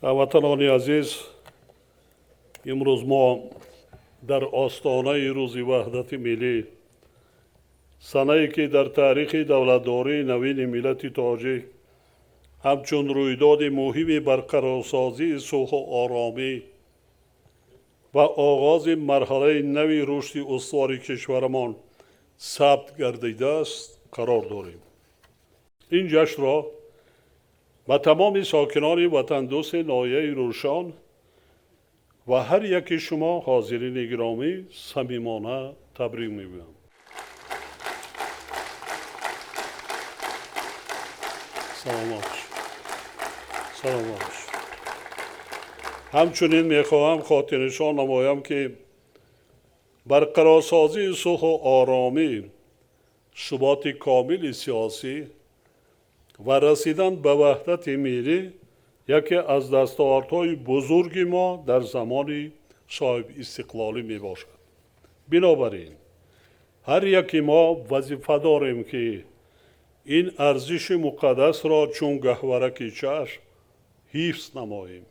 Ҳамватанони азиз, имрӯз мо дар остонаи Рӯзи Ваҳдати Миллӣ, санае ки дар таърихи давлатдории навини миллати тоҷик ҳамчун рӯйдоди муҳими барқарорсозии сулҳу оромӣ ва оғози марҳалаи нави рушди устувори кишварамон сабт гардидааст, қарор дорем. Ин ҷашнро ба тамоми сокинони ватандӯсти ноҳияи Рӯшон ва ҳар яки шумо ҳозирини гиромӣ самимона табрик мегӯям. Саломат, саломат. Ҳамчунин мехоҳам хотирнишон намоям, ки барқарорсозии сулҳу оромӣ, суботи комили сиёсӣ ва расидан ба ваҳдати миллӣ яке аз дастовардҳои бузурги мо дар замони соҳибистиқлолӣ мебошад. Бинобар ин ҳар яки мо вазифа дорем, ки ин арзиши муқаддасро чун гаҳвораки чашм ҳифз намоем,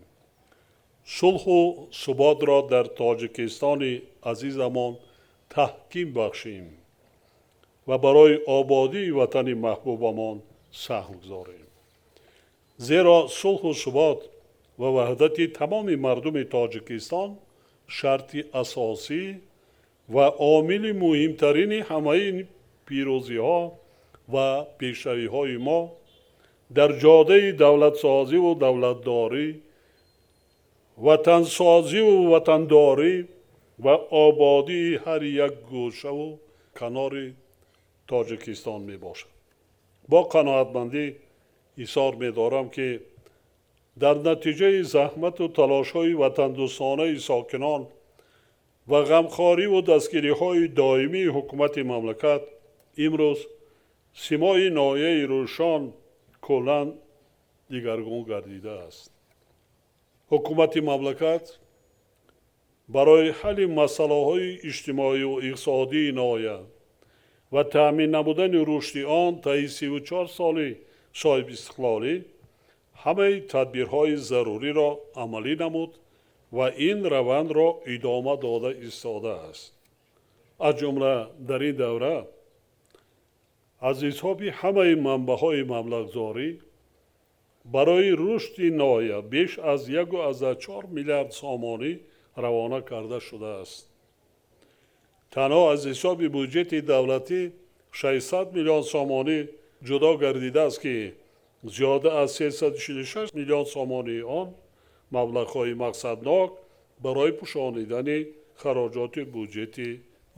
сулҳу суботро дар Тоҷикистони азизамон таҳким бахшем ва барои ободии ватани маҳбубамон саҳм гузорем. Зеро сулҳу субот ва ваҳдати тамоми мардуми Тоҷикистон шарти асосӣ ва омили муҳимтарини ҳамаи пирӯзиҳо ва пешравиҳои мо дар ҷодаи давлатсозиву давлатдорӣ, ватансозиву ватандорӣ ва ободии ҳар як гӯшаву канори Тоҷикистон мебошад. Бо қаноатмандӣ изҳор медорам, ки дар натиҷаи заҳмату талошҳои ватандӯстонаи сокинон ва ғамхориву дастгириҳои доимии ҳукумати мамлакат имрӯз симои ноҳияи Рӯшон куллан дигаргун гардидааст. Ҳукумати мамлакат барои ҳалли масъалаҳои иҷтимоию иқтисодии ноҳия ва таъмин намудани рушди он таи 34 соли соҳибистиқлолӣ ҳамаи тадбирҳои заруриро амалӣ намуд ва ин равандро идома дода истодааст. Аз ҷумла дар ин давра аз ҳисоби ҳамаи манбаъҳои маблағгузорӣ барои рушди ноҳия беш аз 1,4 миллиард сомонӣ равона карда шудааст. Танҳо аз ҳисоби буҷети давлатӣ 600 миллион сомонӣ ҷудо гардидааст, ки зиёда аз 346 миллион сомонии он маблағҳои мақсаднок барои пӯшонидани хароҷоти буҷети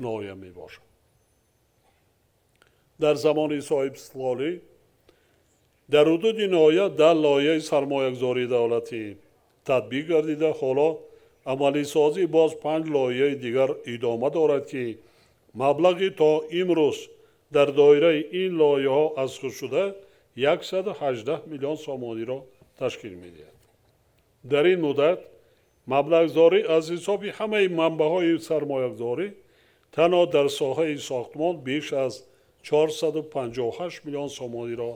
ноҳия мебошад. Дар замони соҳибистиқлолӣ дар ҳудуди ноҳия 10 лоиҳаи сармоягузории давлатӣ татбиқ гардида, ҳоло амалисозӣ боз панҷ лоиҳаи дигар идома дорад, ки маблағи то имрӯз дар доираи ин лоиҳаҳо аз худ шуда 118 миллион сомониро ташкил медиҳад. Дар ин муддат маблағгузорӣ аз ҳисоби ҳамаи манбаъҳои сармоягузорӣ танҳо дар соҳаи сохтмон беш аз 458 миллион сомониро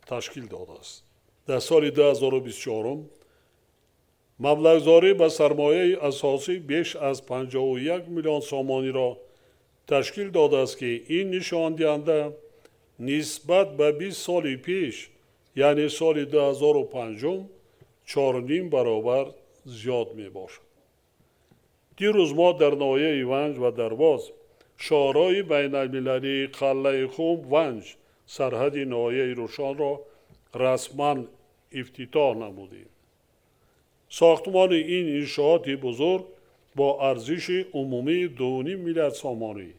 ташкил додааст. Дар соли 2024 маблағгузорӣ ба сармояи асосӣ беш аз 51 миллион сомониро ташкил додааст, ки ин нишондиҳанда нисбат ба 20 соли пеш, яъне соли 2005, 4,5 баробар зиёд мебошад. Дирӯз мо дар ноҳияи Ванҷ ва Дарвоз шоҳроҳи байналмилалии Қалъаи Хум Ванҷ сарҳади ноҳияи Рӯшонро расман ифтитоҳ намудем. Сохтмони ин иншооти бузург бо арзиши умумии 2,5 миллиард сомонӣ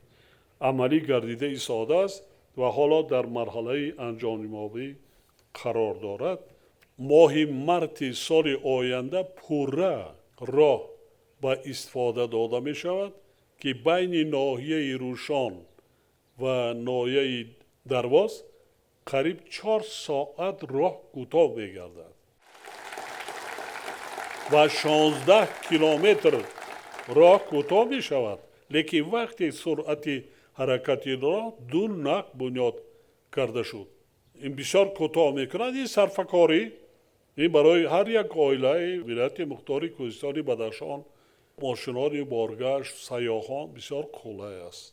амалӣ гардида истодааст ва ҳоло дар марҳалаи анҷомёбӣ қарор дорад. Моҳи марти соли оянда пурра роҳ ба истифода дода мешавад, ки байни ноҳияи Рӯшон ва ноҳияи Дарвоз қариб 4 соат роҳ кӯтоҳ мегардад ва 16 километр роҳ кӯтоҳ мешавад. Лекин вақте суръати ҳаракати роҳ ду нақ бунёд карда шуд, ин бисёр кӯтоҳ мекунад. Ин сарфакорӣ Ин барои ҳар як оилаи вилояти мухтори Кӯҳистони Бадахшон, мошинони боргашт, сайёҳон бисёр қулай аст.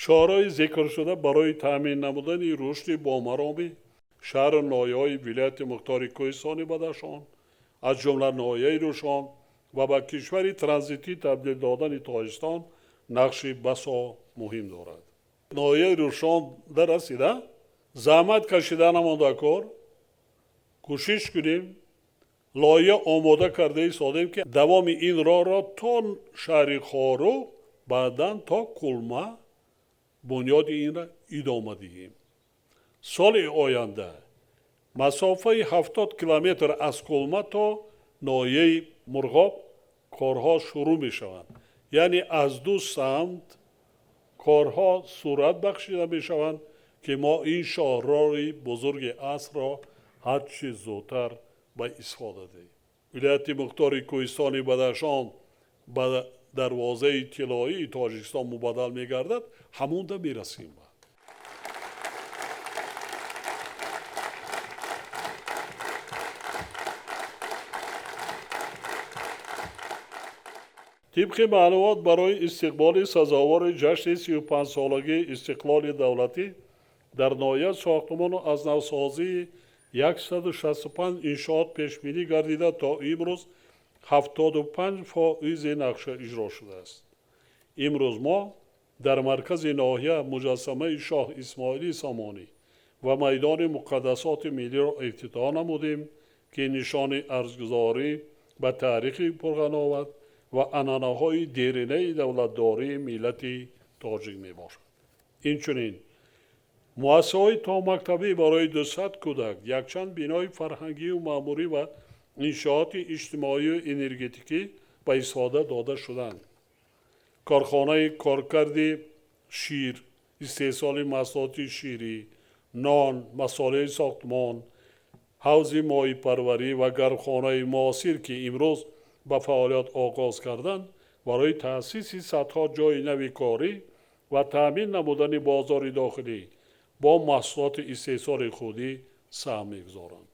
Шоҳроҳи зикршуда барои таъмин намудани рушди бомароми шаҳру ноҳияҳои вилояти мухтори Кӯҳистони Бадахшон, аз ҷумла ноҳияи Рӯшон, ва ба кишвари транзитӣ табдил додани Тоҷикистон нақши басо муҳим дорад. Ноҳияи Рӯшон дарасида, заҳмат кашида намонда кор, кӯшиш кунем, лоиҳа омода карда истодем, ки давоми ин роҳро то шаҳри Хоруғ, баъдан то Кулма бунёди инро идома диҳем. Соли оянда масофаи 70 километр аз Кулма то ноҳияи Мурғоб корҳо шурӯъ мешаванд. Яъне аз ду самт корҳо сурат бахшида мешаванд, ки мо ин шоҳроҳи бузурги асрро ҳарчи зудтар ба истифода диҳем. Вилояти мухтори Кӯҳистони Бадахшон ба дарвозаи тиллоии Тоҷикистон мубаддал мегардад, ҳамонда мерасем. Тибқи маълумот, барои истиқболи сазовори ҷашни 35-солагии истиқлоли давлатӣ дар ноҳия сохтмону аз навсозии 165 иншоот пешбинӣ гардида, то имрӯз 75% нақша иҷро шудааст. Имрӯз мо дар маркази ноҳия муҷассамаи шоҳ Исмоили Сомонӣ ва майдони муқаддасоти миллиро ифтитоҳ намудем, ки нишони арзгузорӣ ба таърихи пурғановат ва анъанаҳои деринаи давлатдории миллати тоҷик мебошад. Инчунин муассисаҳои томактабӣ барои 200 кӯдак, якчанд бинои фарҳангию маъмурӣ ва иншооти иҷтимоию энергетикӣ ба истифода дода шуданд. Корхонаи коркарди шир, истеҳсоли маҳсулоти ширӣ, нон, масолеҳи сохтмон, ҳавзи моҳипарварӣ ва гармхонаи муосир, ки имрӯз ба фаъолият оғоз карданд, барои таъсиси садҳо ҷойи нави корӣ ва таъмин намудани бозори дохилӣ бо маҳсулоти истеҳсоли худӣ саҳм мегузоранд.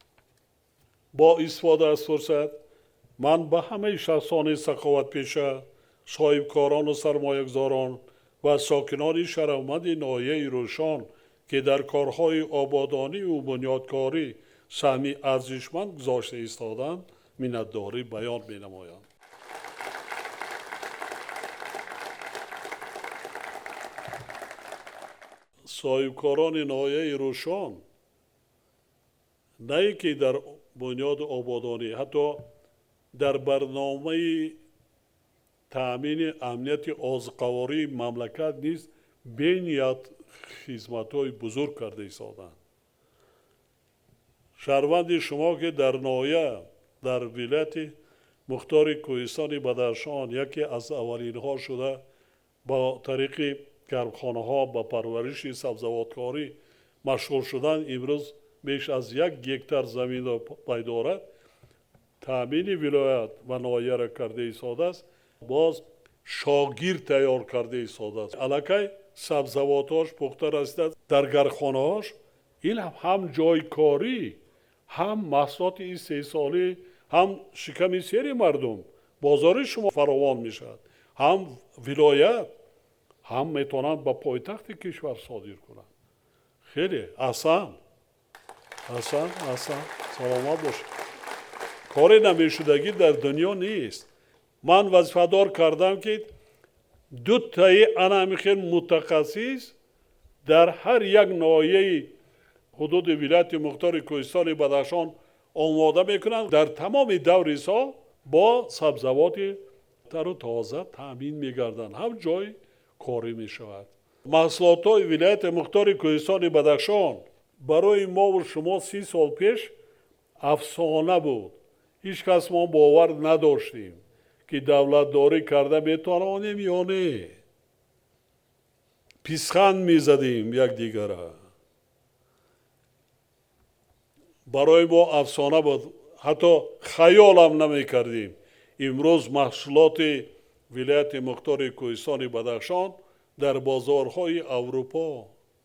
Бо истифода аз фурсат ман ба ҳамаи шахсони саховатпеша, соҳибкорону сармоягузорон ва сокинони шарафманди ноҳияи Рӯшон, ки дар корҳои ободониву бунёдкорӣ саҳми арзишманд гузошта истоданд, миннатдорӣ баён менамоям. Соҳибкорони ноҳияи Рӯшон на ин ки дар бунёду ободонӣ, ҳатто дар барномаи таъмини амнияти озуқавории мамлакат низ бениҳоят хизматҳои бузург карда истоданд. Шаҳрванди шумо, ки дар ноҳия, дар вилояти мухтори Кӯҳистони Бадахшон яке аз аввалинҳо шуда бо тариқи гармхонаҳо ба парвариши сабзавоткорӣ машғул шудан, имрӯз беш аз 1 гектар заминро пай дорад, таъмини вилоят ва ноҳияро карда истодааст, боз шогирд тайёр карда истодааст. Аллакай сабзавотҳош пухта расидааст дар гармхонаҳош. Ин ҳам ҷойкорӣ, ҳам маҳсулоти истеҳсолӣ, ҳам шиками сери мардум, бозори шумо фаровон мешавад, ҳам вилоят, ҳам метавонанд ба пойтахти кишвар содир кунанд. Хеле аҳсан, аҳсан, аҳсан, саломат бошед. Коре намешудагӣ дар дунё нест. Ман вазифадор кардам, ки дутаи ана хел мутахассис дар ҳар як ноҳияи ҳудуди вилояти мухтори Кӯҳистони Бадахшон омода мекунанд, дар тамоми даври сол бо сабзавоти тару тоза таъмин мегарданд, ҳам ҷой корӣ мешавад. Маҳсулотҳои вилояти мухтори Кӯҳистони Бадахшон барои мову шумо 30 сол пеш афсона буд. Ҳеҷ кас мо бовар надоштем, ки давлатдорӣ карда метавонем ё не. Писханд мезадем якдигара. Барои мо афсона буд, ҳатто хаёлам намекардем. Имрӯз маҳсулоти вилояти мухтори Кӯҳистони Бадахшон дар бозорҳои Аврупо.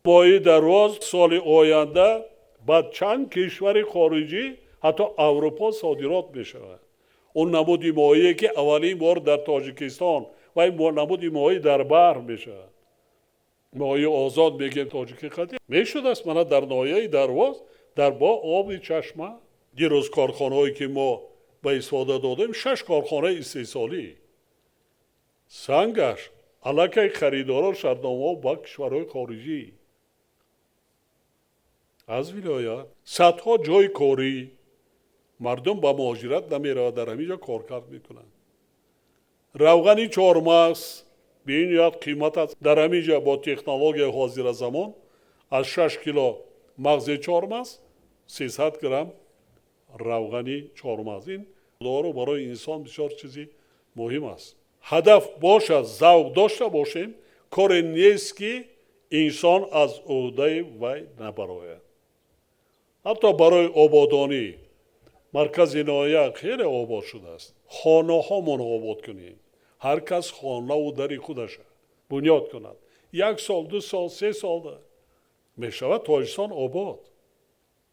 Моҳи дарвоз соли оянда ба чанд кишвари хориҷӣ Ҳатто Аврупо содирот мешавад. Он намуди моҳие, ки аввалин бор дар Тоҷикистон, ва ин намуди моҳӣ дар баҳр мешавад. Моҳии озод мегем тоҷики қадим мешудааст. Мана дар ноҳияи Дарвоз дар бо оби чашма дирӯз корхонаҳое, ки мо ба истифода додем, шаш корхонаи истеҳсолӣ сангаш аллакай харидорон, шартномаҳо ба кишварҳои хориҷӣ аз вилоят, садҳо ҷойи корӣ. Мардум ба муҳоҷират намеравад, дар ҳамин ҷо коркард мекунанд. Равғани чормағз бениҳоят қимат аст. Дар ҳамин ҷо бо технологияи ҳозира замон аз 6 кило мағзи чормағз 300 грамм равғани чормағз. Ин дору барои инсон бисёр чизи муҳим аст. Ҳадаф бошад, завқ дошта бошем, коре нест, ки инсон аз ӯҳдаи вай набарояд. Ҳатто барои ободонӣ маркази ноҳия хеле обод шудааст. Хонаҳомонро обод кунем, ҳар кас хонаву дари худаша бунёд кунад. Як сол, 2 сол, 3 сол мешавад Тоҷикистон обод.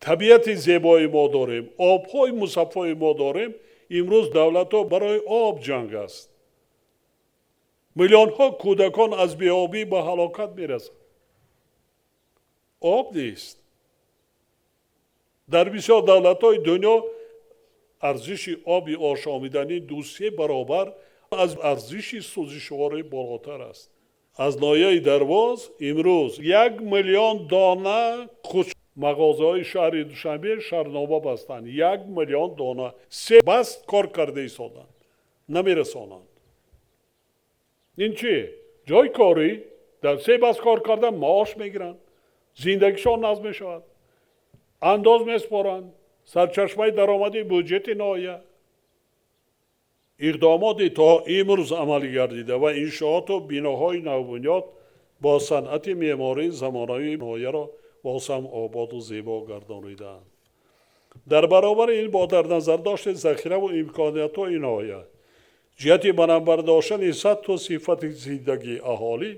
Табиати зебои мо дорем, обҳои мусаффои мо дорем. Имрӯз давлатҳо барои об ҷанг аст. Миллионҳо кӯдакон аз беобӣ ба ҳалокат мерасанд, об нест. Дар бисёр давлатҳои дунё арзиши оби ошомиданӣ 2-3 баробар аз арзиши сӯзишворӣ болотар аст. Аз ноҳияи Дарвоз имрӯз 1 миллион дона хуш мағозаҳои шаҳри Душанбе шартнома бастанд. 1 миллион дона се баст кор карда истоданд, намерасонанд. Ин чи? Ҷойи корӣ. Дар се баст кор кардан маош мегиранд, зиндагишон назм мешавад, андоз месупоранд, сарчашмаи даромади буҷети ноҳия. Иқдомоти то имрӯз амалӣ гардида ва иншооту биноҳои навбунёд бо санъати меъмории замонавии ноҳияро боз ҳам ободу зебо гардонидаанд. Дар баробари ин, бо дар назардошти захираву имкониятҳои ноҳия ҷиҳати баланд бардоштани сатҳу сифати зиндагии аҳолӣ,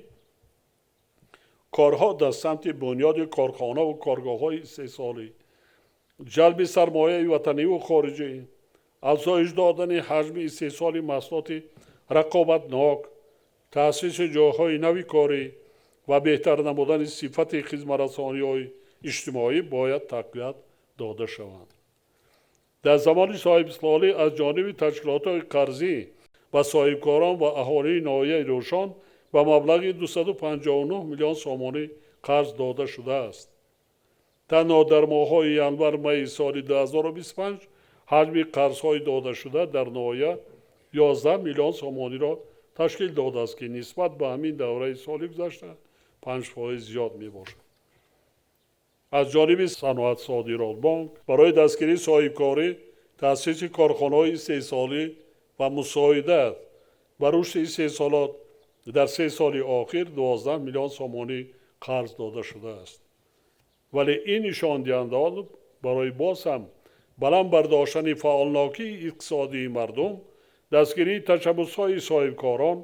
корҳо дар самти бунёди корхонаву коргоҳҳои истеҳсолӣ, ҷалби сармояи ватаниву хориҷӣ, афзоиш додани ҳаҷми истеҳсоли маҳсулоти рақобатнок, таъсиси ҷойҳои нави корӣ ва беҳтар намудани сифати хизматрасониҳои иҷтимоӣ бояд тақвият дода шаванд. Дар замони соҳибистиқлолӣ аз ҷониби ташкилотҳои қарзӣ ба соҳибкорон ва аҳолии ноҳияи Рӯшон ба маблағи 259 миллион сомонӣ қарз дода шудааст. Танҳо дар моҳҳои январ-майи соли 2025 ҳаҷми қарзҳои додашуда дар ноҳия 11 миллион сомониро ташкил додааст, ки нисбат ба ҳамин давраи соли гузашта 5% зиёд мебошад. Аз ҷониби Саноатсодиротбонк барои дастгирии соҳибкорӣ, таъсиси корхонаҳои истеҳсолӣ ва мусоидат ба рушди истеҳсолот дар 3 соли охир 12 миллион сомонӣ қарз дода шудааст. Вале ин нишондиҳандаҳо барои боз ҳам баланд бардоштани фаъолнокии иқтисодии мардум, дастгирии ташаббусҳои соҳибкорон,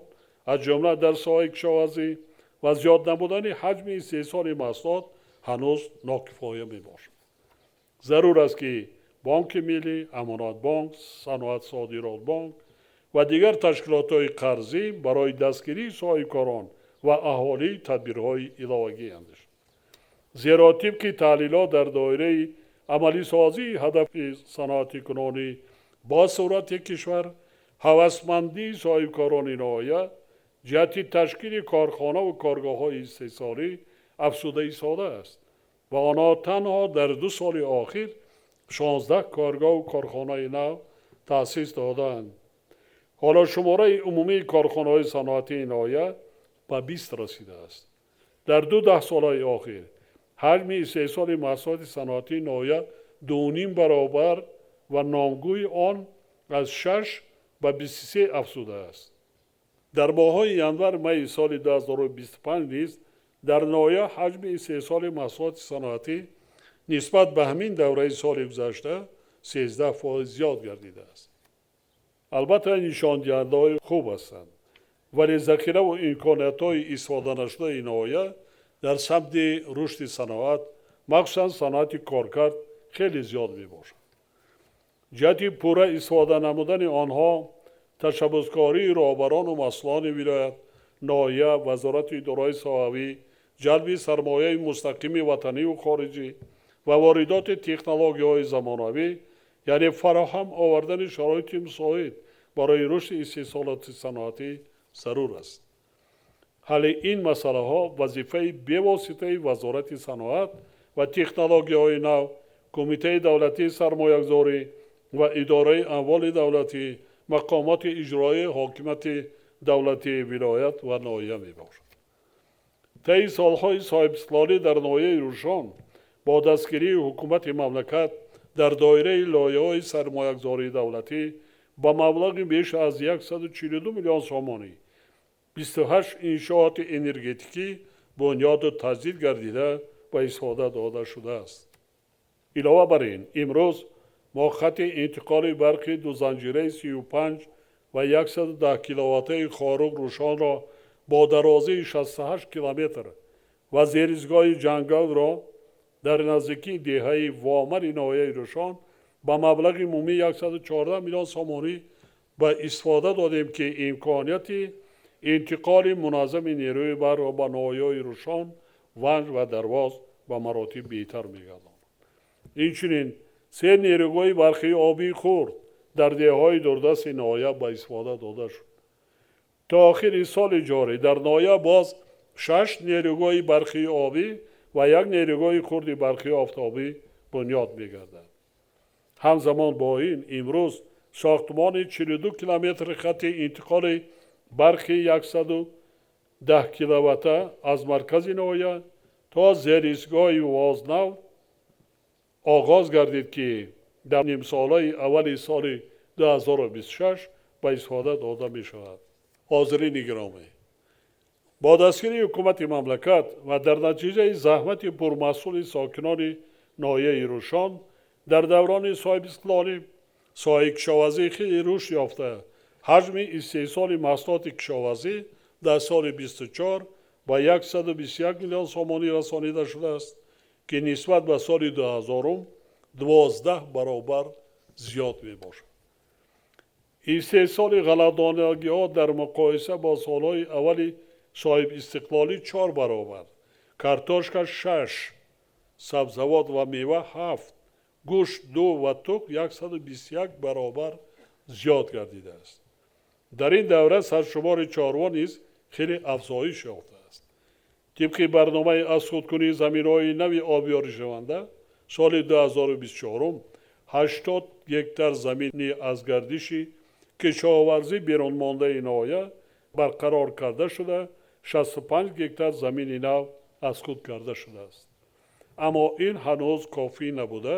аз ҷумла дар соҳаи кишоварзӣ, ва зиёд намудани ҳаҷми истеҳсоли маҳсулот ҳанӯз нокифоя мебошад. Зарур аст, ки Бонки Миллӣ, Амонатбонк, Саноатсодиротбонк ва дигар ташкилотҳои қарзӣ барои дастгирии соҳибкорон ва аҳолӣ тадбирҳои иловагӣ андешанд, зеро тибқи таҳлилот дар доираи амалисозии ҳадафи саноатикунонӣ бо суръати кишвар, ҳавасмандии соҳибкорони ноҳия ҷиҳати ташкили корхонаву коргоҳҳои истеҳсолӣ афзуда истодааст ва онҳо танҳо дар 2 соли охир 16 коргоҳу корхонаи нав таъсис додаанд. Ҳоло шумораи умумии корхонаҳои саноатии ноҳия ба 20 расидааст. Дар ду даҳсолаи охир ҳаҷми истеҳсоли маҳсулоти саноатии ноҳия 2,5 баробар ва номгӯи он аз 6 ба 23 афзудааст. Дар моҳҳои январ майи соли 2025 низ дар ноҳия ҳаҷми истеҳсоли маҳсулоти саноатӣ нисбат ба ҳамин давраи соли гузашта 13% зиёд гардидааст. Албатта, нишондиҳандаҳои хуб ҳастанд, вале захираву имкониятҳои истифоданашудаи ноҳия дар самти рушди саноат, махсусан саноати коркард, хеле зиёд мебошад. Ҷиҳати пурра истифода намудани онҳо ташаббускории роҳбарону масъулони вилоят, ноҳия, вазорату идораҳои соҳавӣ, ҷалби сармояи мустақими ватаниву хориҷӣ ва воридоти технологияҳои замонавӣ, яъне фароҳам овардани шароити мусоид барои рушди истеҳсолоти саноатӣ зарур аст. Ҳалли ин масъалаҳо вазифаи бевоситаи Вазорати саноат ва технологияҳои нав, Кумитаи давлатии сармоягузорӣ ва идораи амволи давлатӣ, мақомоти иҷроияи ҳокимияти давлатии вилоят ва ноҳия мебошад. Таи солҳои соҳибистиқлолӣ дар ноҳияи Рӯшон бо дастгирии ҳукумати мамлакат дар доираи лоиҳаҳои сармоягузории давлатӣ ба маблағи беш аз 142 миллион сомонӣ 28 иншооти энергетикӣ бунёду таҷдид гардида ба истифода дода шудааст. Илова бар ин, имрӯз мо хатти интиқоли барқи дузанҷираи 35 ва 110 киловаттаи Хоруғ Рӯшонро бо дарозии 68 километр ва зеристгоҳи Ҷангалро дар наздикии деҳаи Вомари ноҳияи Рӯшон ба маблағи умумии 114 миллион сомонӣ ба истифода додем, ки имконияти интиқоли муназзами нерӯи барқро ба ноҳияҳои Рӯшон, Ванҷ ва Дарвоз ба маротиб беҳтар мегардонад. Инчунин се нерӯгоҳи барқии обии хурд дар деҳаҳои дурдасти ноҳия ба истифода дода шуд. То охири соли ҷорӣ дар ноҳия боз шаш нерӯгоҳи барқии обӣ ва як нерӯгоҳи хурди барқии офтобӣ бунёд мегардад. Ҳамзамон бо ин, имрӯз сохтмони 42 километри хатти интиқоли барқи 110 киловатта аз маркази ноҳия то зеристгоҳи Вознав оғоз гардид, ки дар нимсолаи аввали соли 2026 ба истифода дода мешавад. Ҳозирини гиромӣ, бо дастгирии ҳукумати мамлакат ва дар натиҷаи заҳмати пурмаҳсули сокинони ноҳияи Рӯшон дар даврони соҳибистиқлолӣ соҳаи кишоварзӣ хеле рушд ёфта, ҳаҷми истеҳсоли маҳсулоти кишоварзӣ дар соли 24 ба 121 миллион сомонӣ расонида шудааст, ки нисбат ба соли 2000 12 баробар зиёд мебошад. Истеҳсоли ғалладонагиҳо дар муқоиса бо солҳои аввали соҳибистиқлолӣ 4 баробар, картошка 6, сабзавот ва мева 7, гӯшт 2 ва тухм 121 баробар зиёд гардидааст. Дар ин давра саршумори чорво низ хеле афзоиш ёфтааст. Тибқи барномаи аз худкунии заминҳои нави обёришаванда соли 2024 80 гектар замини аз гардиши кишоварзӣ берунмондаи ноҳия барқарор карда шуда, 65 гектар замини нав аз худ карда шудааст. Аммо ин ҳанӯз кофӣ набуда,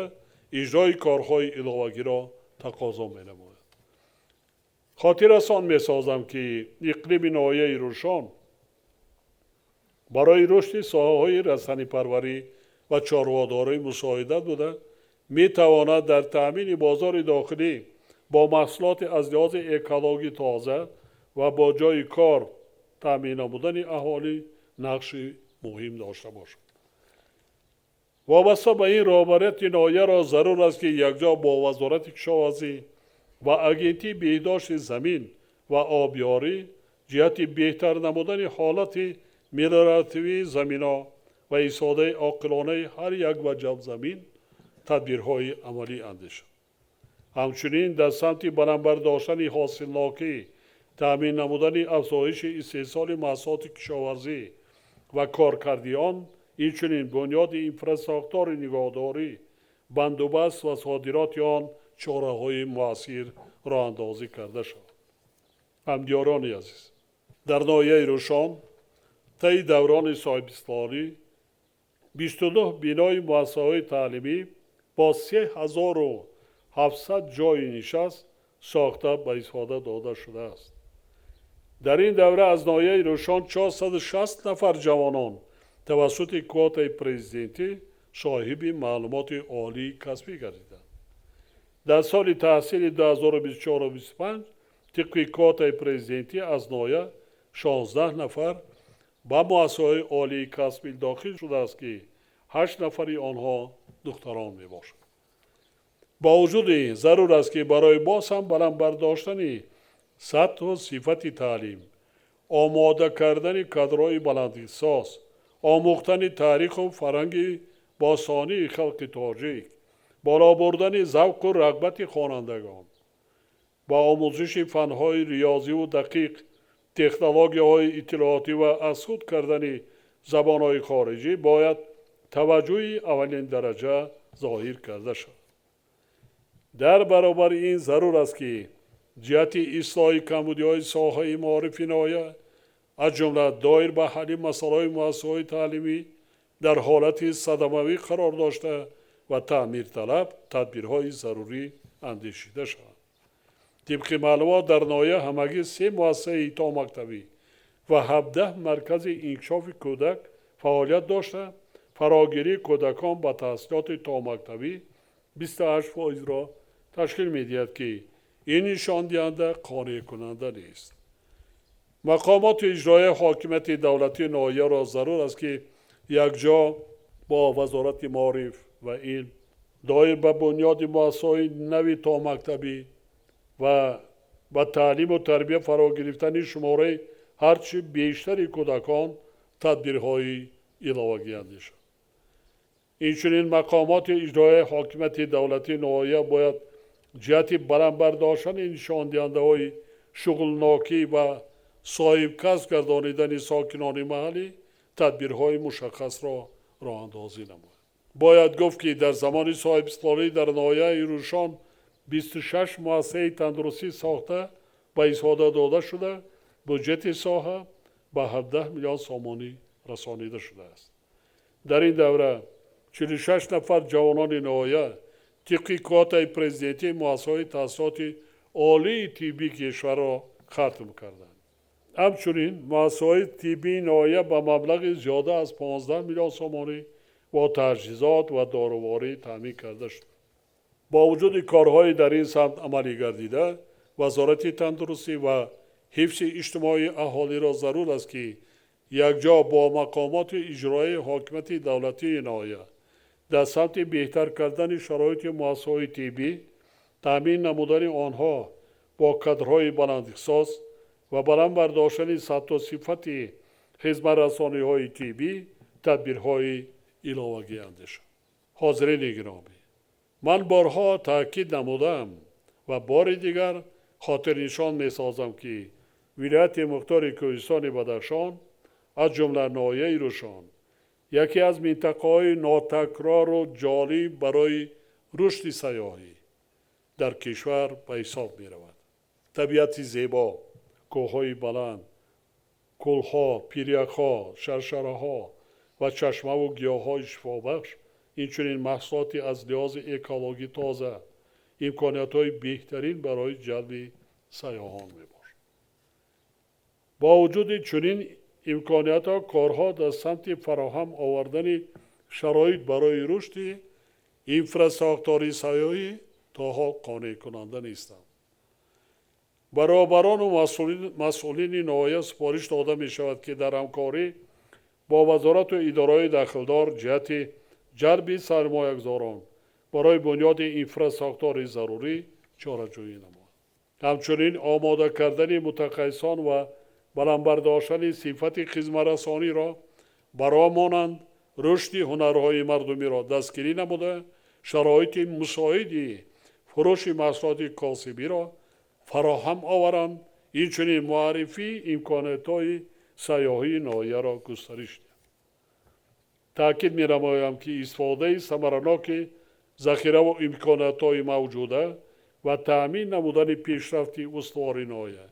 иҷрои корҳои иловагиро тақозо менамояд. Хотиррасон месозам, ки иқлими ноҳияи Рӯшон барои рушди соҳаҳои растанипарварӣ ва чорводорӣ мусоидат буда, метавонад дар таъмини бозори дохилӣ бо маҳсулоти аз лиҳози экологӣ тоза ва бо ҷойи кор таъмин намудани аҳолӣ нақши муҳим дошта бошад. Вобаста ба ин, роҳбарияти ноҳияро зарур аст, ки якҷо бо Вазорати кишоварзӣ ва Агентии беҳдошти замин ва обёрӣ ҷиҳати беҳтар намудани ҳолати мелиоративии заминҳо ва истифодаи оқилонаи ҳар як ваҷаб замин тадбирҳои амалӣ андешад. Ҳамчунин дар самти баланд бардоштани ҳосилнокӣ, таъмин намудани афзоиши истеҳсоли маҳсулоти кишоварзӣ ва коркарди он, инчунин бунёди инфрасохтори нигоҳдорӣ, бандубаст ва содироти он чораҳои муассир роҳандозӣ карда шавад. Ҳамдиёрони азиз, дар ноҳияи Рӯшон таи даврони соҳибистиқлолӣ 29 бинои муассисаҳои таълимӣ бо 3700 ҷойи нишаст сохта ба истифода дода шудааст. Дар ин давра аз ноҳияи Рӯшон 460 нафар ҷавонон тавассути квотаи президентӣ соҳиби маълумоти олии касбӣ гардиданд. Дар соли таҳсили 2024-25 тибқи квотаи президентӣ аз ноҳия 16 нафар ба муассисаҳои олии касбӣ дохил шудааст, ки 8 нафари онҳо духтарон мебошанд. Бо вуҷуди ин зарур аст, ки барои боз ҳам баланд бардоштани сатҳу сифати таълим, омода кардани кадрҳои баландихтисос, омӯхтани таъриху фарҳанги бостонии халқи тоҷик, боло бурдани завқу рағбати хонандагон ба омӯзиши фанҳои риёзиву дақиқ, технологияҳои иттилоотӣ ва аз худ кардани забонҳои хориҷӣ бояд таваҷҷӯҳи аввалин дараҷа зоҳир карда шавад. Дар баробари ин зарур аст, ки ҷиҳати ислоҳи камбудиҳои соҳаи маорифи ноҳия, аз ҷумла доир ба ҳалли масъалаҳои муассисаҳои таълимӣ дар ҳолати садамавӣ қарор дошта ва таъмирталаб, тадбирҳои зарурӣ андешида шаванд. Тибқи маълумот, дар ноҳия ҳамагӣ 3 муассисаи томактабӣ ва 17 маркази инкишофи кӯдак фаъолият дошта, фарогирии кӯдакон ба таҳсилоти томактабӣ 28%-ро ташкил медиҳад, ки ин нишондиҳанда қонеъкунанда нест. Мақомоти иҷроияи ҳокимияти давлатии ноҳияро зарур аст, ки якҷо бо Вазорати маориф ва илм доир ба бунёди муассисаҳои нави томактабӣ ва ба таълиму тарбия фаро гирифтани шумораи ҳарчи бештари кӯдакон тадбирҳои иловагӣ андешанд. Инчунин мақомоти иҷроияи ҳокимияти давлатии ноҳия бояд ҷиҳати баланд бардоштани нишондиҳандаҳои шуғлнокӣ ва соҳибкасб гардонидани сокинони маҳаллӣ тадбирҳои мушаххасро роҳандозӣ намояд. Бояд гуфт, ки дар замони соҳибистиқлолӣ дар ноҳияи Рӯшон 26 муассисаи тандурустӣ сохта ба истифода дода шуда, буҷети соҳа ба 17 миллион сомонӣ расонида шудааст. Дар ин давра 46 нафар ҷавонони ноҳия тибқи квотаи президентӣ муассисаҳои таҳсилоти олии тиббии кишварро хатм карданд. Ҳамчунин муассисаҳои тиббии ноҳия ба маблағи зиёда аз 15 миллион сомонӣ бо таҷҳизот ва доруворӣ таъмин карда шуд. Бо вуҷуди корҳои дар ин самт амалӣ гардида, Вазорати тандурустӣ ва ҳифзи иҷтимоии аҳолиро зарур аст, ки якҷо бо мақомоти иҷроияи ҳокимияти давлатии ноҳия дар самти беҳтар кардани шароити муассисаҳои тиббӣ, таъмин намудани онҳо бо кадрҳои баландихтисос ва баланд бардоштани сатҳу сифати хизматрасониҳои тиббӣ тадбирҳои иловагӣ андешанд. Ҳозирини гиромӣ, ман борҳо таъкид намудам ва бори дигар хотирнишон месозам, ки вилояти мухтори Кӯҳистони Бадахшон, аз ҷумла ноҳияи Рӯшон, яке аз минтақаҳои нотакрору ҷолиб барои рушди сайёҳӣ дар кишвар ба ҳисоб меравад. Табиати зебо, кӯҳҳои баланд, кӯлҳо, пиряхҳо, шаршараҳо ва чашмаву гиёҳҳои шифобахш, инчунин маҳсулоти аз лиҳози экологӣ тоза, имкониятҳои беҳтарин барои ҷалби сайёҳон мебошад. Бо вуҷуди чунин имкониятҳо, корҳо дар самти фароҳам овардани шароит барои рушди инфрасохтори сайёҳӣ то ҳол қонеъкунанда нестанд. Ба роҳбарону масъулини ноҳия супориш дода мешавад, ки дар ҳамкорӣ бо вазорату идораҳои дахлдор ҷиҳати ҷалби сармоягузорон барои бунёди инфрасохтори зарурӣ чораҷӯӣ намояд. Ҳамчунин омода кардани мутахассисон ва баланд бардоштани сифати хизматрасониро бароҳ монанд, рушди ҳунарҳои мардумиро дастгирӣ намуда, шароити мусоиди фурӯши маҳсулоти косибиро фароҳам оваранд, инчунин муаррифии имкониятҳои сайёҳии ноҳияро густариш диҳанд. Таъкид менамоям, ки истифодаи самараноки захираву имкониятҳои мавҷуда ва таъмин намудани пешрафти устувори ноҳия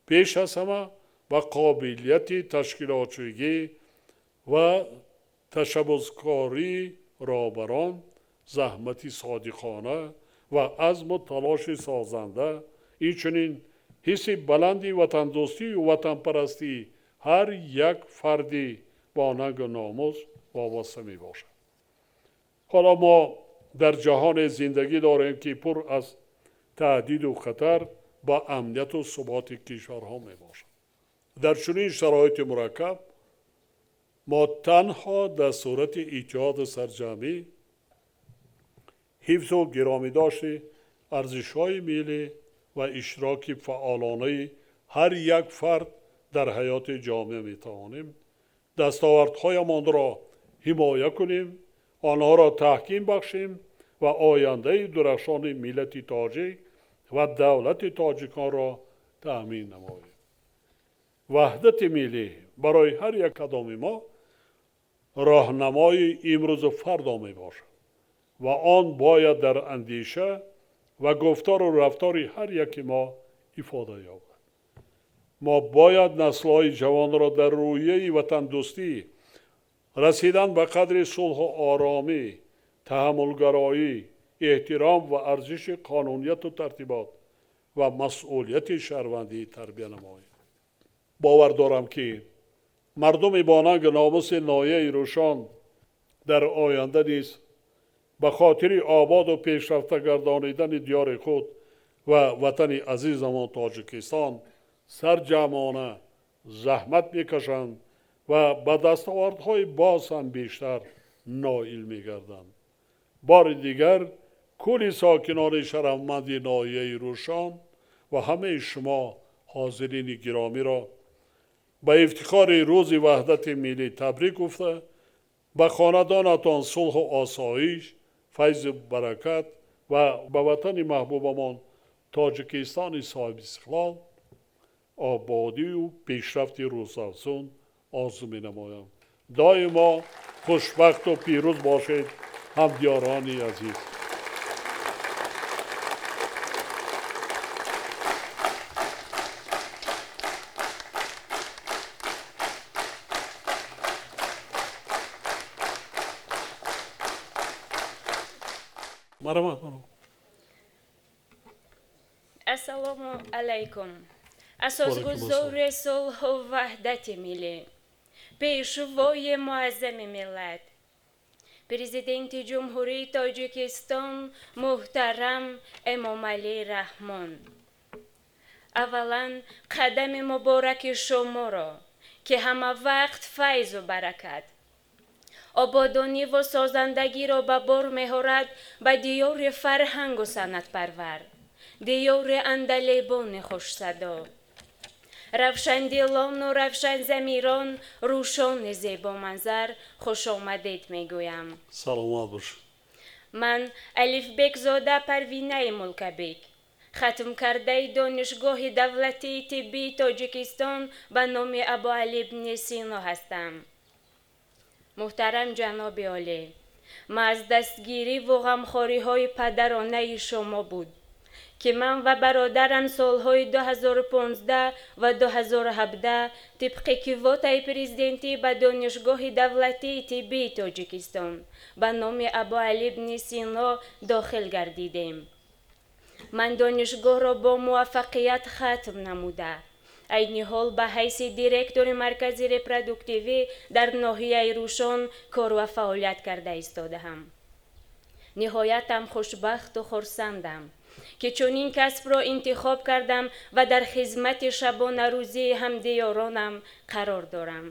пеш аз ҳама ба қобилияти ташкилотчигӣ ва ташаббускории роҳбарон, заҳмати содиқона ва азму талоши созанда, инчунин ҳисси баланди ватандӯстию ватанпарастии ҳар як фарди бо нангу номус вобаста мебошад. Ҳоло мо дар ҷаҳоне зиндагӣ дорем, ки пур аз таҳдиду хатар ба амнияту суботи кишварҳо мебошад. Дар чунин шароити мураккаб мо танҳо дар сурати иттиҳоду сарҷамъӣ, ҳифзу гиромӣ дошти арзишҳои миллӣ ва иштироки фаъолонаи ҳар як фард дар ҳаёти ҷомеа метавонем дастовардҳоямонро ҳимоя кунем, онҳоро таҳким бахшем ва ояндаи дурахшони миллати тоҷик ва давлати тоҷиконро таъмин намоем. Ваҳдати миллӣ барои ҳар як кадоми мо роҳнамои имрӯзу фардо мебошад ва он бояд дар андеша ва гуфтору рафтори ҳар яки мо ифода ёбад. Мо бояд наслҳои ҷавонро дар рӯҳияи ватандӯстӣ, расидан ба қадри сулҳу оромӣ, таҳаммулгароӣ, эҳтиром ва арзиши қонунияту тартибот ва масъулияти шаҳрвандӣ тарбия намоем. Бовар дорам, ки мардуми бонанги номуси ноҳияи Рӯшон дар оянда низ ба хотири ободу пешрафта гардонидани диёри худ ва ватани азизамон Тоҷикистон сарҷамъона заҳмат мекашанд ва ба дастовардҳои боз ҳам бештар ноил мегарданд. Бори дигар кулли сокинони шарафманди ноҳияи Рӯшон ва ҳамаи шумо ҳозирини гиромиро ба ифтихори рӯзи ваҳдати миллӣ табрик гуфта, ба хонадонатон сулҳу осоиш, файзу баракат ва ба ватани маҳбубамон Тоҷикистони соҳибистиқлол ободию пешрафти рӯзафзун орзу менамоям. Доимо хушбахту пирӯз бошед, ҳамдиёрони азиз. Марҳамат. Ассалому алайкум. Асосгузори сулҳу ваҳдати миллӣ, пешвои муаззами миллат, Президенти Ҷумҳурии Тоҷикистон муҳтарам Эмомалӣ Раҳмон. Аввалан, қадами мубораки шуморо, ки ҳама вақт файзу баракат, ободониву созандагиро ба бор меорад, ба диёри фарҳангу санъатпарвар, диёри андалебони хушсадо, равшандилону равшанзамирон, Рӯшони зебоманзар хушомадед мегӯям. Саломат бошед. Ман Алифбекзода Парвинаи Мулкабек, хатмкардаи Донишгоҳи давлатии тиббии Тоҷикистон ба номи Абуалӣ ибни Сино ҳастам. Муҳтарам ҷаноби олӣ, ман аз дастгириву ғамхориҳои падаронаи шумо буд, ки ман ва бародарам солҳои 2015 ва 2017 тибқи квотаи президентӣ ба Донишгоҳи давлатии тиббии Тоҷикистон ба номи Абуалӣ ибни Сино дохил гардидем. Ман донишгоҳро бо муваффақият хатм намуда, айни ҳол ба ҳайси директори маркази репродуктивӣ дар ноҳияи Рӯшон кор ва фаъолият карда истодаам. Ниҳоятам хушбахту хурсандам, ки чунин касбро интихоб кардам ва дар хизмати шабонарӯзии ҳамдиёронам қарор дорам.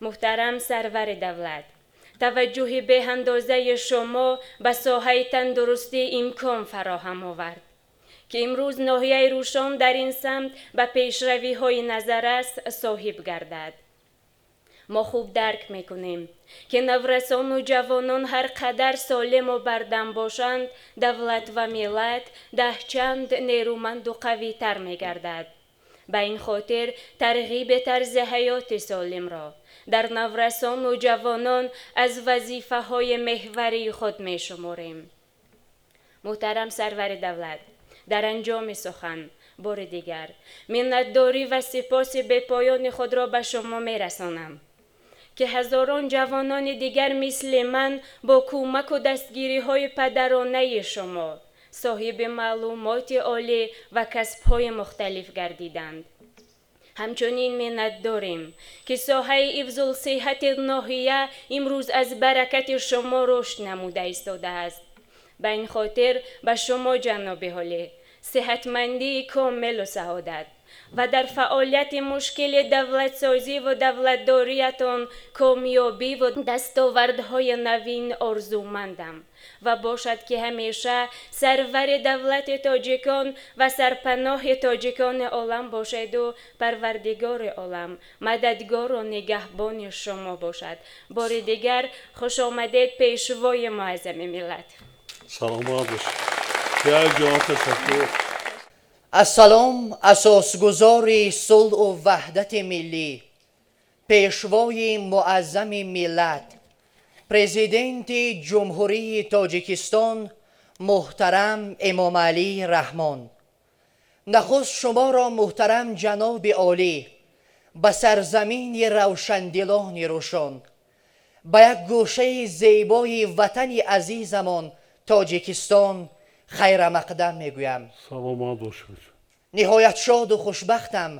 Муҳтарам сарвари давлат, таваҷҷӯҳи беандозаи шумо ба соҳаи тандурустӣ имкон фароҳам овард, ки имрӯз ноҳияи Рӯшон дар ин самт ба пешравиҳои назаррас соҳиб гардад. Мо хуб дарк мекунем, ки наврасону ҷавонон ҳар қадар солиму бардам бошанд, давлат ва миллат даҳчанд нерӯманду қавитар мегардад. Ба ин хотир тарғиби тарзи ҳаёти солимро дар наврасону ҷавонон аз вазифаҳои меҳварии худ мешуморем. Муҳтарам сарвари давлат, дар анҷоми сухан бори дигар миннатдорӣ ва сипоси бепоёни худро ба шумо мерасонам, ки ҳазорон ҷавонони дигар мисли ман бо кӯмаку дастгириҳои падаронаи шумо соҳиби маълумоти олӣ ва касбҳои мухталиф гардиданд. Ҳамчунин миннатдорем, ки соҳаи ҳифзулсиҳати ноҳия имрӯз аз баракати шумо рушд намуда истодааст. Ба ин хотир ба шумо, ҷаноби олӣ, сиҳатмандии комилу саодат ва дар фаъолияти мушкили давлатсозиву давлатдориятон комёбиву дастовардҳои навин орзумандам. Ва бошад, ки ҳамеша сарвари давлати тоҷикон ва сарпаноҳи тоҷикони олам бошеду Парвардигори олам мададгору нигаҳбони шумо бошад. Бори дигар хуш омадед, Пешвои Муаззами миллат. Саломат бошед, як ҷон ташаккур. Ассалом, асосгузори сулҳу ваҳдати миллӣ, Пешвои Муаззами миллат, Президенти Ҷумҳурии Тоҷикистон муҳтарам Эмомалӣ Раҳмон. Нахуст шуморо, муҳтарам ҷаноби олӣ, ба сарзамини равшандилони Рӯшон, ба як гӯшаи зебои ватани азизамон Тоҷикистон хайрамақдам мегӯям. Саломат бошед. Ниҳоят шоду хушбахтам,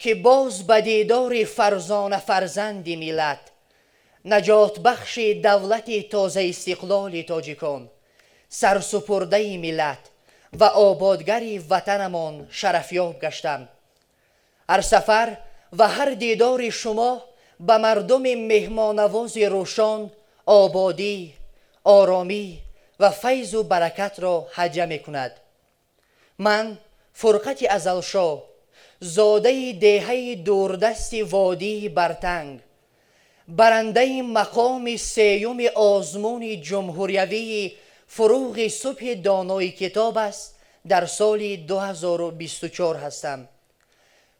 ки боз ба дидори фарзона фарзанди миллат, наҷотбахши давлати тозаистиқлоли тоҷикон, сарсупурдаи миллат ва ободгари ватанамон шарафёб гаштам. Ҳар сафар ва ҳар дидори шумо ба мардуми меҳмонавози Рӯшон ободӣ, оромӣ ва файзу баракатро ҳадя мекунад. Ман, Фурқати Азалшоҳ, зодаи деҳаи дурдасти водии Бартанг, барандаи мақоми сеюми озмуни ҷумҳуриявии «Фурӯғи субҳи донои китоб аст» дар соли 2024 ҳастам.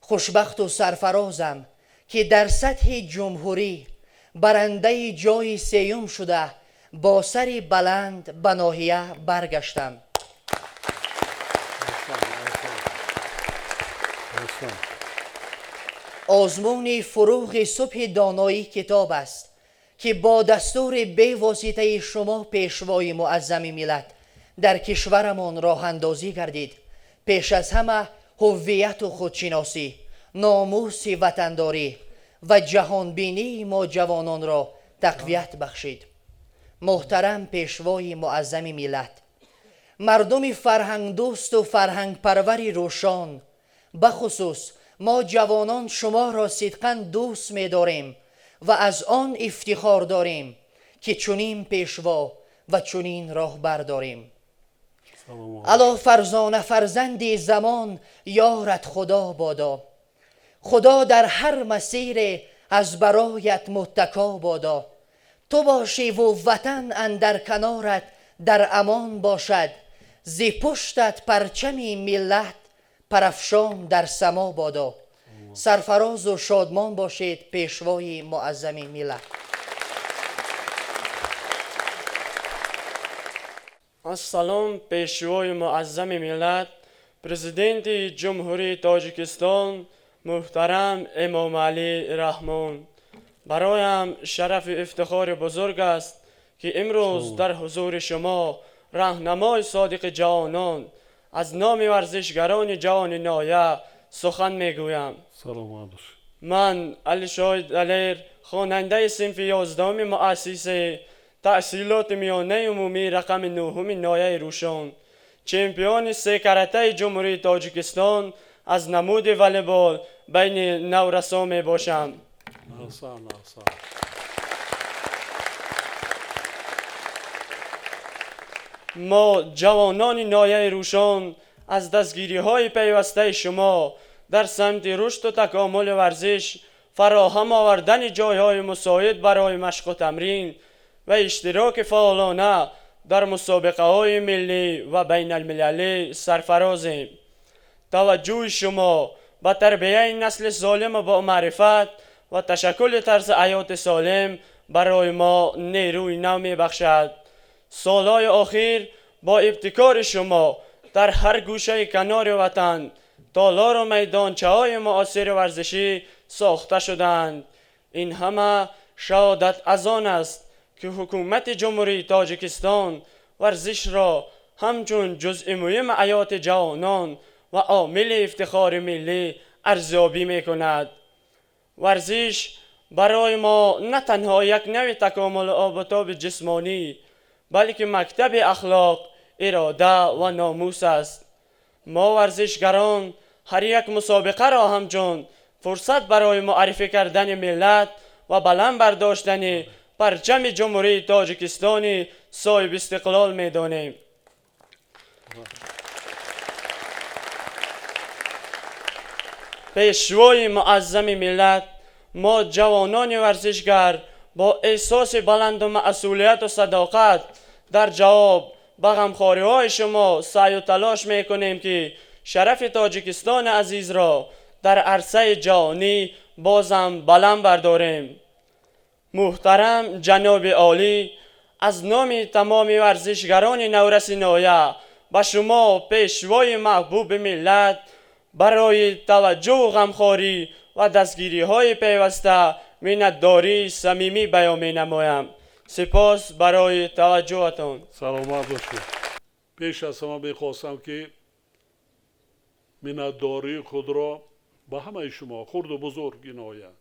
Хушбахту сарфарозам, ки дар сатҳи ҷумҳурӣ барандаи ҷои сеюм шуда, бо сари баланд ба ноҳия баргаштам. Аҳсан, аҳсан, аҳсан. Озмуни «Фурӯғи субҳи доноӣ китоб аст», ки бо дастури бевоситаи шумо, Пешвои Муаззами миллат, дар кишварамон роҳандозӣ гардид, пеш аз ҳама ҳуввияту худшиносӣ, номуси ватандорӣ ва ҷаҳонбинии мо ҷавононро тақвият бахшид. Муҳтарам Пешвои Муаззами миллат, мардуми фарҳангдӯсту фарҳангпарвари Рӯшон, бахусус мо ҷавонон, шуморо сидқан дӯст медорем ва аз он ифтихор дорем, ки чунин пешво ва чунин роҳбар дорем. Саломат. Ало фарзона фарзанди замон, ёрат Худо бодо, Худо дар ҳар масире аз бароят муттако бодо. Ту бошиву ватан андар канорат дар амон бошад, зи пуштат парчами миллат парафшон дар само бодо. Сарфарозу шодмон бошед, Пешвои Муаззами миллат. Ассалом, Пешвои Муаззами миллат, Президенти Ҷумҳурии Тоҷикистон муҳтарам Эмомалӣ Раҳмон. Бароям шарафу ифтихори бузург аст, ки имрӯз дар ҳузури шумо, раҳнамои содиқи ҷавонон, аз номи варзишгарони ҷавони ноҳия сухан мегӯям. Саломат бошед. Ман, Алишоҳи Далер, хонандаи синфи 11-уми муассисаи таҳсилоти миёнаи умумии рақами нӯҳуми ноҳияи Рӯшон, чемпиони секаратаи Ҷумҳурии Тоҷикистон аз намуди волейбол байни наврасон мебошам. Аҳсан, аҳсан. Мо ҷавонони ноҳияи Рӯшон аз дастгириҳои пайвастаи шумо дар самти рушду такомули варзиш, фароҳам овардани ҷойҳои мусоид барои машқу тамрин ва иштироки фаъолона дар мусобиқаҳои миллӣ ва байналмилалӣ сарфарозем. Таваҷҷӯҳи шумо ба тарбияи насли солиму бомаърифат ва ташаккули тарзи ҳаёти солим барои мо нерӯи нав мебахшад. Солҳои охир бо ибтикори шумо дар ҳар гӯшаи канори ватан толору майдончаҳои муосири варзишӣ сохта шудаанд. Ин ҳама шаҳодат аз он аст, ки ҳукумати Ҷумҳурии Тоҷикистон варзишро ҳамчун ҷузъи муҳими ҳаёти ҷавонон ва омили ифтихори миллӣ арзёбӣ мекунад. Варзиш барои мо на танҳо як нави такомулу обутоби ҷисмонӣ, балки мактаби ахлоқ, ирода ва номус аст. Мо варзишгарон ҳар як мусобиқаро ҳамчун фурсат барои муаррифӣ кардани миллат ва баланд бардоштани парчами Ҷумҳурии Тоҷикистони соҳиби истиқлол медонем. Пешвои муаззами миллат, мо ҷавонони варзишгар бо эҳсоси баланду масъулияту садоқат дар ҷавоб ба ғамхориҳои шумо саъю талош мекунем, ки шарафи Тоҷикистони азизро дар арсаи ҷаҳонӣ бозам баланд бардорем. Муҳтарам ҷаноби олӣ, аз номи тамоми варзишгарони навраси ноҳия ба шумо пешвои маҳбуби миллат барои таваҷҷӯҳу ғамхорӣ ва дастгириҳои пайваста миннатдории самимӣ баён менамоям. Сипос барои таваҷҷӯҳатон. Саломат бошед. Пеш аз ҳама мехостам, ки миннатдории худро ба ҳамаи шумо, хурду бузурги ноҳия,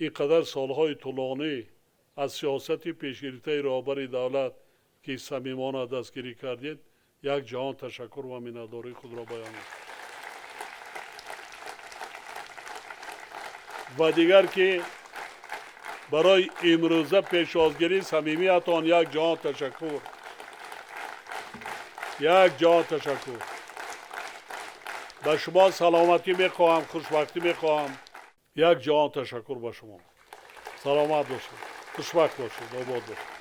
ин қадар солҳои тӯлонӣ аз сиёсати пешгирифтаи роҳбари давлат, ки самимона дастгирӣ кардед, як ҷаҳон ташаккур ва миннатдории худро баён мекунам. Ва дигар ки барои имрӯза пешвозгирии самимиятон як ҷаҳон ташаккур, як ҷаҳон ташаккур. Ба шумо саломатӣ мехоҳам, хушбахтӣ мехоҳам. Як ҷаҳон ташаккур ба шумо. Саломат бошед, хушбахт бошед, обод бошед.